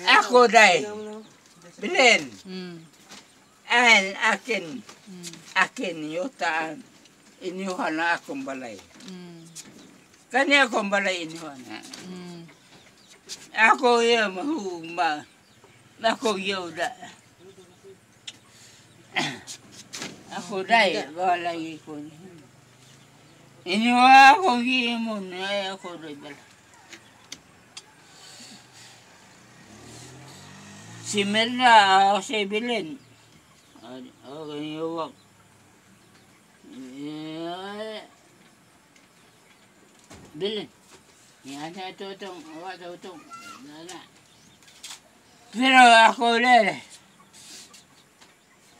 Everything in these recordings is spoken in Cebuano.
Ako day. Bilin. An akin. Akin yutaan. Inyuha na akong balay. Kani akong balay inyuha na. Ako iya mahuma. Ako yuda. Ako day. Balay ko. Inyuha akong giimon. Ay ako day balay. Si Mirna, si Bilin. Okay, iwak. Bilin. Yan na ito itong, ito itong. Pero ako ulit.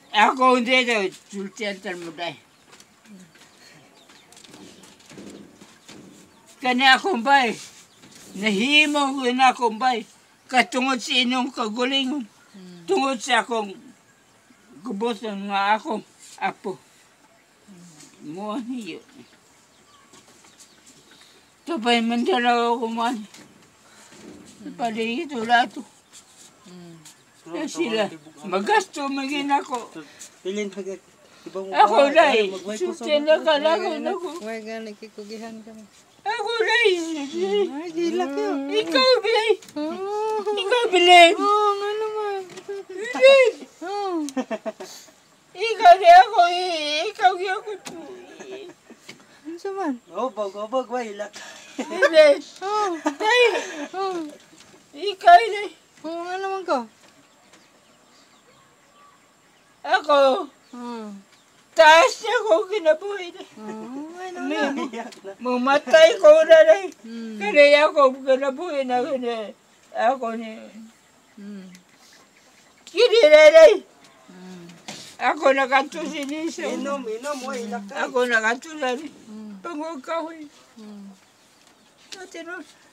Ako hindi ito, sultiyan mo dahil. Kani akong bay. Nahimo ko na akong bay. Katungod sa inyong kagulingon. Tungod sa akong guboton nga akong apo. Mo niyo. Tapay man dalawa ko man. Palihito lato. Kaya sila, magasto magin ako. Ako dahil, sulti na kalakon ako. Huwag nga nakikugihan kami. Ako dahil. Ay, gilak yun. Ikaw, Bilin. Ikaw, Bilin. Oo, nga naman. Bilin. Ikaw di ako. Ikaw di ako. Ano sa man? Obog, obog, way, hilak. Bilin. Oo. Dahil. Oo. Ikaw, Bilin. Oo, nga naman ko. Ako. Oo. Taas niya ko kinabuhi na. Oo, ay naman. Mamatay ko na rin. Kaya ako kinabuhi na. Ako ni. Kini na rin. Ako nakanto si Niso. Inom, inom, way, hilak ka. Ako nakanto na rin. Pangog kahoy.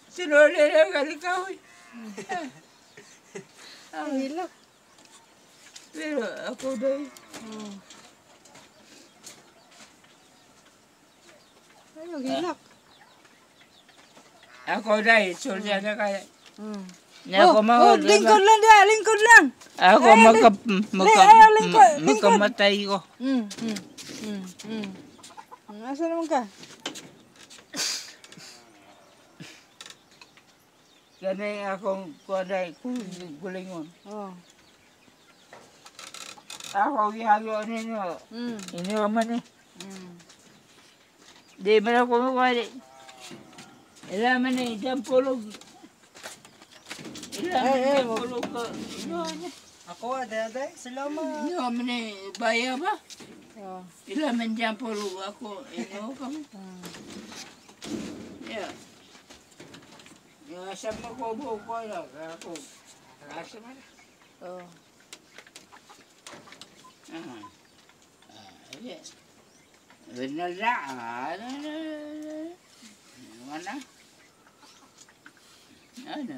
Tinuli na kali kahoy. Ang hilak. Pero ako dahil. Ano, hilak? Ako dahil, sulya na kaya. Oh, lingkod lang dia, lingkod lang. Ako makamatay ko. Asa naman ka? Ganun akong kuwaday, gulingon. Ako gihalo ninyo. Inyo man eh. Di man ako makuha. Ila man eh, dyan pulog. Ila man eh, pulog ka. Ako, ade, ade, salamat. Inyo man eh, baya ba? Ila man dyan pulog ako. Inyo kami. Yeah. Yung asa mo ko buko lang. Ako, asa man. Oo. Yes. Wala. Wala. Ano?